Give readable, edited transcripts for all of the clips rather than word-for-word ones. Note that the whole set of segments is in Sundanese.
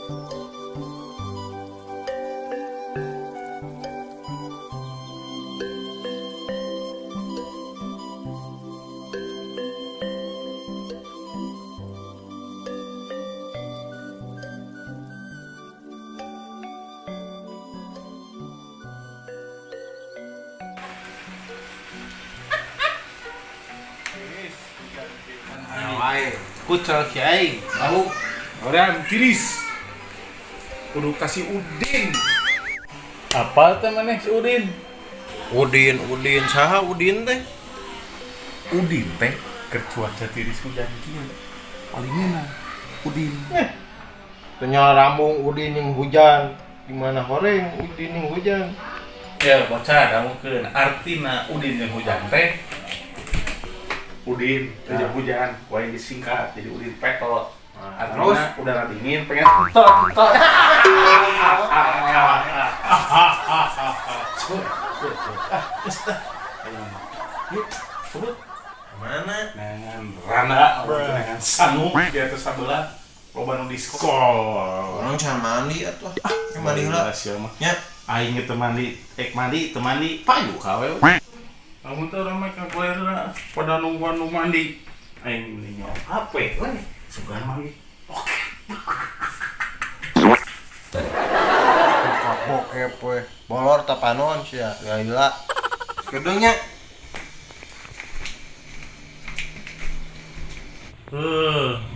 Wae, kucel kiai, bau. Orang tiris. Kudu kasih Udin. Apa teh maneh si Udin? Udin, Udin, saha Udin teh? Udin teh keur cuaca tiris hujan kieu. Paling ngeunah Udin. Tanya rambung Udin yang hujan. Gimana horeng Udin yang hujan? Ya, bocah dangukeun artina Udin jeung hujan teh. Udin teh jeung hujan, wae disingkat jadi Udin petot. Nah, Artinya terus? Udara dingin pengen entot entot. Yuk, sebut. Mana? Dengan rana, dengan sangu di atas sabelah, loba nu diskon. Orang can mandi atuh. Ah, mandi heula. Sia mah. Nya. Aing teu mandi, ek mandi, teu mandi, payu ka we. Lamun teh urang mah ka kulerna pada nungguan nu mandi. Aing mending nyok HP we. Sugan mandi. Oke. Bokep we. Bolor tapanon sia, gila. Kedengnya.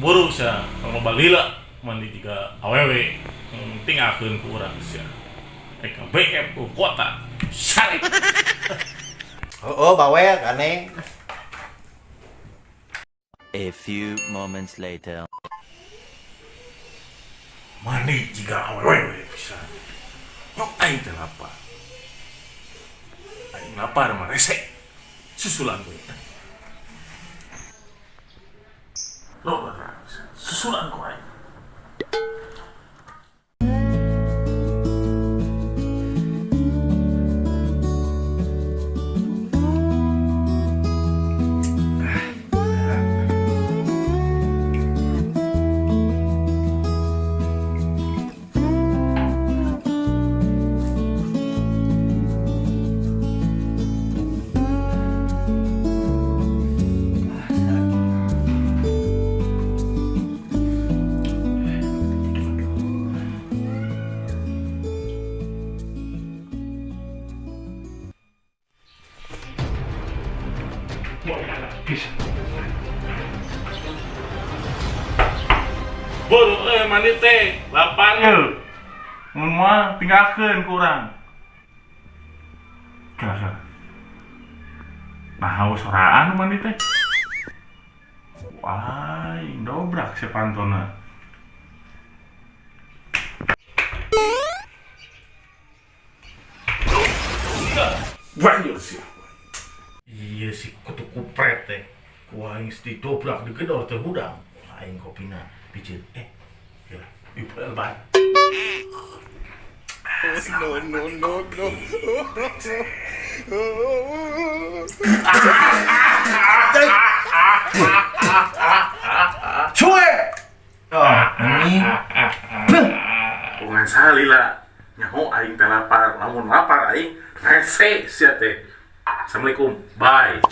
Buruk sia, kalau balila mandi jika awewe tinggalkeun ku urang sia. Rek BF ku kota. Sarek. Oh, bawel ganeng. A few moments later. Mandi jika awewe bisa. Nyok aing teh lapar. Aing lapar mah rese. Susulan gue. Lo susulan ku aing. Bodoh mandi teh lapar ye. Mun mah tinggalkeun ku urang. Kira-kira. Nah, haus soraan mandi teh. Wah, dobrak si pantona. Banjur sih. Iya si kutu kupret teh. Ku aing didobrak digedor teh hudang. Aing kopina piceun. Gila, ieu ban. No, no, no, no. Cuek. Oh, ini. Bukan salila. Nyaho aing teh lapar, lamun lapar aing rese sia teh. Assalamualaikum. Bye.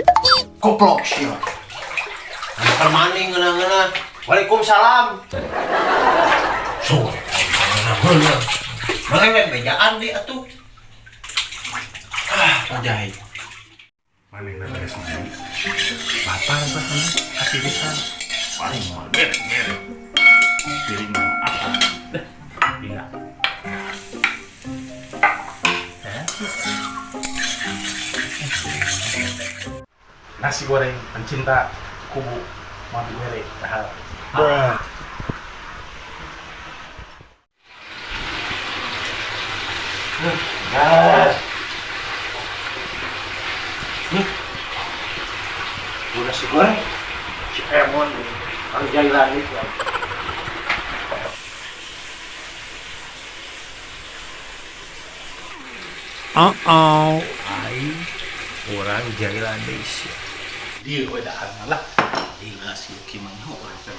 Goblok sia. Anu mandi ngeunah-ngeunah. Waalaikumsalam. Suwe ngeunah-ngeunah. Mana rek bejaan di atuh. Ah, pajahit. Manehna beres mandi. Lapar tah maneh, katirisan. Paling moal bere-bere. Piring mah apa? Dah, gila. Nasi goreng pencinta kubu mau dibere dahar. Bruh. Nih. Nasi goreng. Si Emon Kang Jailani. Uh-oh. Aing urang Jailani sia. Dieu we dahar lah. Gila sih kieu mah nyaho urang teh.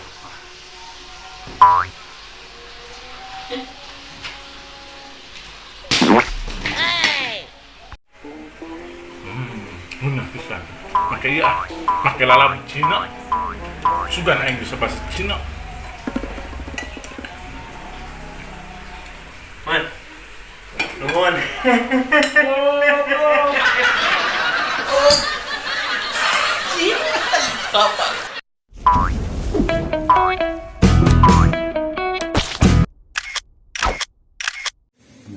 Ngeunah pisan. Make ieu ah, make lalap Cina. Sugan aing bisa bahasa Cina. Man. Nuhun.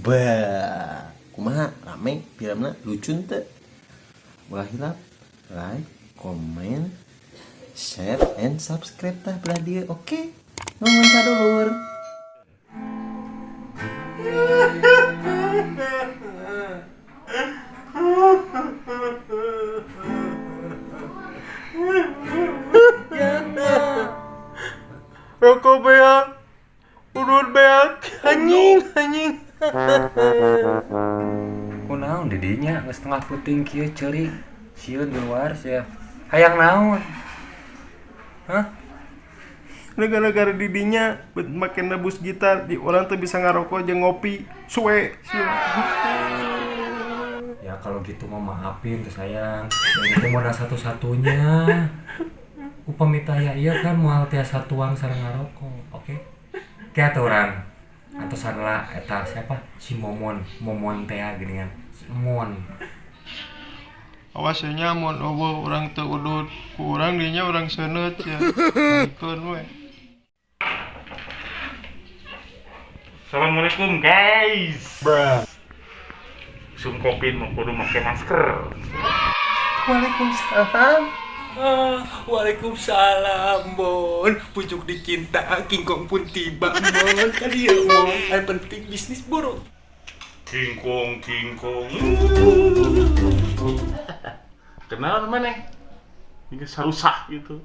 Bah, kumaha rame filmna, lucu teu? Ulah hilap like, comment, share, and subscribe tah belah dieu, oke? Nuhun sadulur. Rokok beak, udut beak, anjing, anjing. Kunaon didinya geus tengah peuting kieu ceurik sieun di luar sia. Hayang naon? Hah? Gara-gara didinya bet make nebus gitar di orang tuh bisa ngarokok jeung ngopi suwe sia. Ya kalau gitu mah maafin tuh sayang. Ya itu modal satu-satunya. Upami taya ieu kan moal tiasa tuang sareng ngarokok, oke? Kayak tuh orang antosan lah eta siapa? Si Momon, Momon tea geuningan. Si Mon. Awas nya mun eueuh urang teu udut, ku urang dinya urang seuneut sia. Balikeun we. Assalamualaikum guys. Bruh. Sum kopi mah kudu make masker. Waalaikumsalam. Ah, waalaikumsalam, Bon. Pucuk dicinta, kingkong pun tiba, Bon. Kali ya, Bon. Yang penting bisnis buruk. Kingkong, kingkong. Kenal mana? Hingga sarusah gitu.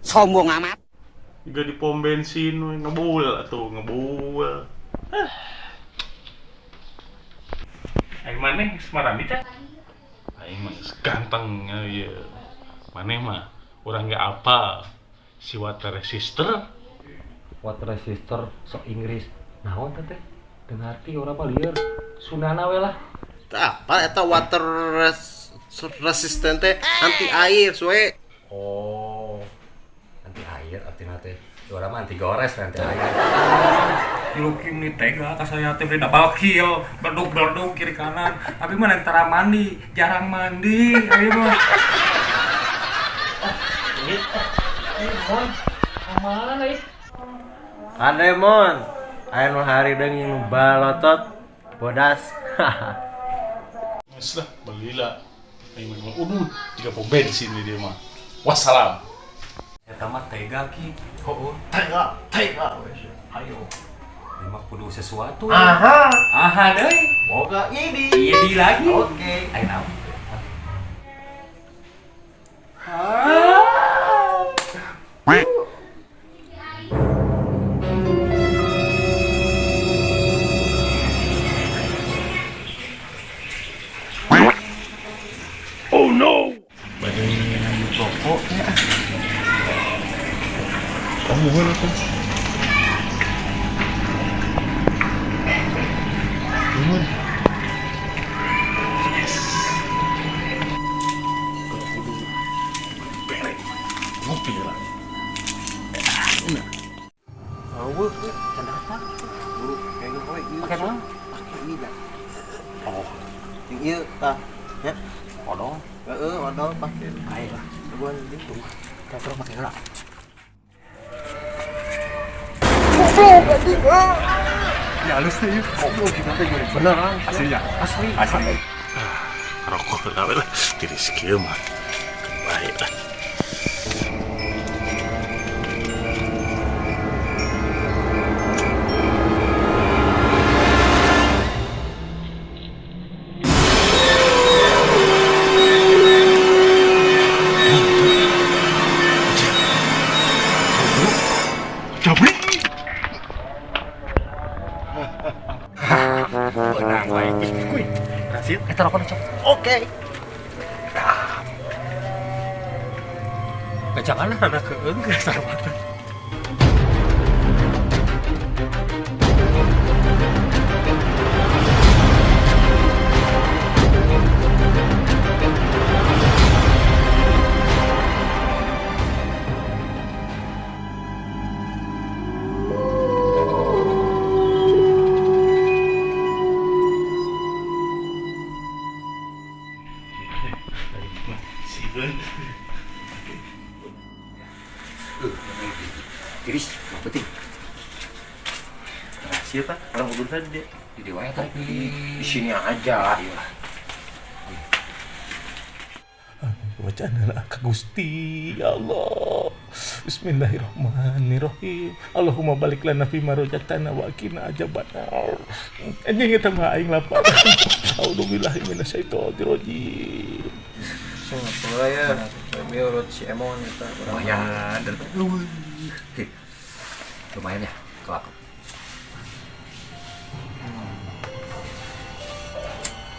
Sombong amat. Hingga di pom bensin we, ngebul atuh ngebul. Aing maneh geus marandi teh? Aing mah geus ganteng ieu. Maneh mah urang ge apal si water resistor. Water resistor sok Inggris. Naon teh teh? Teu ngarti urang mah lieur. Sundana we lah. Tah, apa eta water resistant teh anti air suwe. Oh. Anti air artinya teh. Urang mah anti gores anti air. Luki ini tega ka saya teh beli double kill, berduk-berduk kiri kanan. Tapi mah tara mandi, jarang mandi. Ayo mah. Mana ih? Ade mon, aya nu hari deung nu balotot bodas. Geus lah, belilah. Aing mah udut jika pom bensin di dia mah. Wassalam. Eta mah tega ki. Oh, tega, tega we. Ayo. Ini mah kudu sesuatu. Aha, Aha deui. boga ini. Iya di lagi. Oke. Ayo naon? Bade rokok ya. Oh, mohon atuh. Nuhun. Yes. Kalau kudu bere ngopi lah. Eueuh, can datang. Buru kayaknya we ieu. Pakai naon? Pake ieu nya. Oh, Jeung ieu tah. Nya. odol. Heeh, odol pake. Ayo lah. Tungguan gitu. Terus pakai heula. Ya halus teh ieu. Goblok kita teh Beneran. Aslinya. Asli. Asli. Rokok lah lah. Tiris kieu mah. Keun bae lah. Jabri. Benang wae. Kuy. Berhasil? Eta rokok cok. Oke. Jangan lah anak keung sarua. Di dieu tah, urang udud teh di dieu. Di dieu wae tarik di Di sini aja. Iya lah. Bacaan ka Gusti ya Allah. Bismillahirrahmanirrahim. Allahumma barik lana fi ma razaqtana wa qina adzabannar. Anjing eta mah aing lapar. A'udzubillahi minasyaitonirrajim. Sing apa ya? Kami urut si Emon eta urang. Lumayan dan Oke. Lumayan ya, kelak.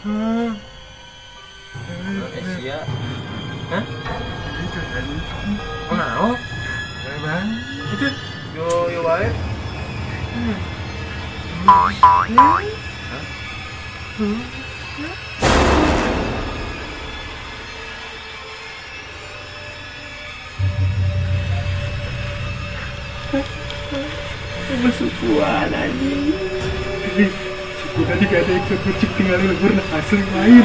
Asia. Hah? Oh, naon? Itu yo yo wae. Sukuan anjing. Suku tadi gak ada yang kucing tinggal lebur asli main.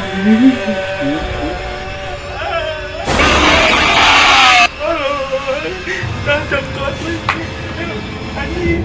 Tajam tuh anjing. Anjing.